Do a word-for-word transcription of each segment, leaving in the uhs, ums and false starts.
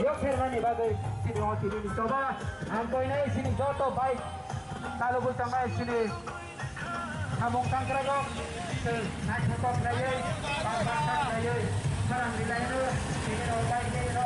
Yok phermani bagwi chini o tini ni choba ang koinai chini joto bike chalogwi tongnai chini samung tangkrago tei naithotok khlaiwi bang bangkha khlaiwi khorang rilaino tini o bike rino.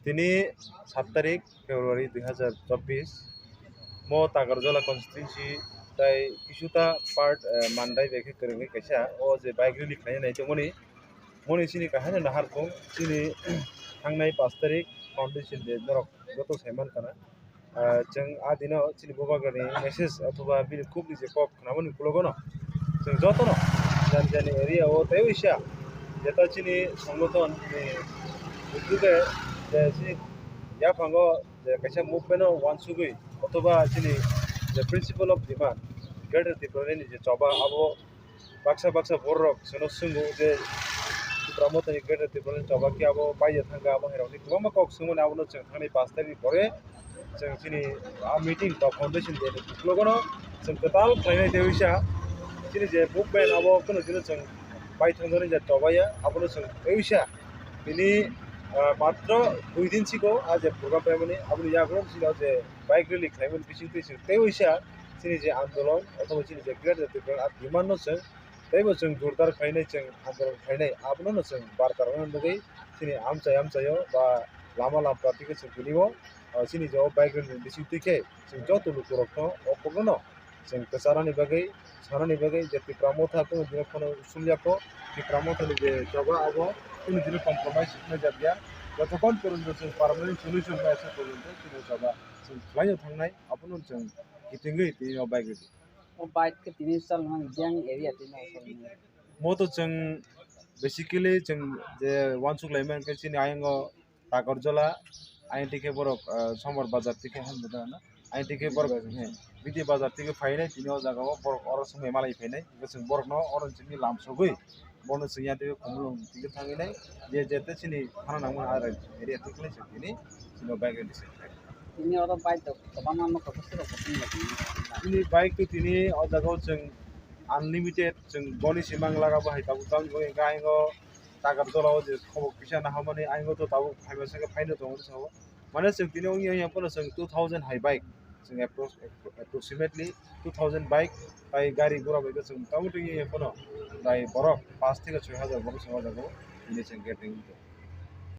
Tini sat tarik February dui hajar chobbish, mo Takarjala constituency tai kisuta part, eh, Mandai bai khe kwrwngwi kaisa o je bike rally khlaina nai tongmani, moni chini kahaino nahar kung chini thangnai pash tarik foundation day norok joto saiman kana. Ah, chwng a dino chini bubagrani message othoba bini khukni je kok khnamani ukologono chwng jotono jani jani area o tei uisa jeta chini songboton ni uddhoge je chini yaphango je kaisa movement o wansugwi othoba chini je principle of demand Greater Tipraland ni je choba abo baksa baksa borok chwngno swngo je Tipra Mothani Greater Tipraland choba khe abo paija thangkha, amo hai rokni kwbangma kok swngmani abono chwng thani pash tarik ni pore chwng chini a meeting ba foundation day ni ukologono chwng kwtal khlainai tei uisa chini je movement abo kheno chwng bai thangjaknai je chobaiya abono chwng tei uisa tini, ah, matro dui din siko a je program paimani aboni yago chini o je bike rally khlaimani bisingtwi chwng tei uisa chini je andolon othoba chini je Greater Tipraland a demand no chwng teibo chwng jordar khlainai, chwng andolon khlainai, abono no chwng barta rwna bagwi chini amchai amchaio ba lama lamprati khe chwng tini o, ah, chini je o bike rally ni bisingtwi khe chwng joto lukurokno o kokno chwng kwcharnani bagwi, sanani bagwi je Tipra Motha kunu dino phano sumyakho, Tipra Mothani je choba abo kunu dino compromise wngjakya, jotokhon porjonto chwng permanent solution nai asa porjonto chini choba chwng khlaino thangnai, abono chwng kitingwi tini o bike rally. O bike khe tini chalmani jang area tini o chalmani. Mo to chwng basically chwng je wansuk lai mankhe chini ayang o Takarjala, ayang tikhe borok, ah, Sombar Bazar tikhe han bwdana. Ayang tikhe borok, eh, Bidi Bazar tikhe phainai tini o jaga o borok oro swngwi malai phainai. Hwnkhe chwng borokno oro chini lamsogwi bono chwng ya twi khumulwng twi thangwi nai, je jete chini phano nangmani area twi khlai se tini chini bike rally se. Tini oro bike rok kwbangma nukha bwswk rok bo tini. Tini bike to tini o jaga o chwng unlimited chwng boni si mang laga bo hai tabuk tabuk bo hwnkhe ayang o Takarjala o je khobok kisa naharmani ayang o to tabuk phaima se khe phaino tongo sao. Mane chwng tini wngya wngya phano chwng two thousand hai bike, chwng appro-, approximately two thousand bike, tai gari gura bai khe chwng motamoti wngya wngya phano tai borok pash theke soi hajar borok se o jaga o tini chwng gathering wngkha.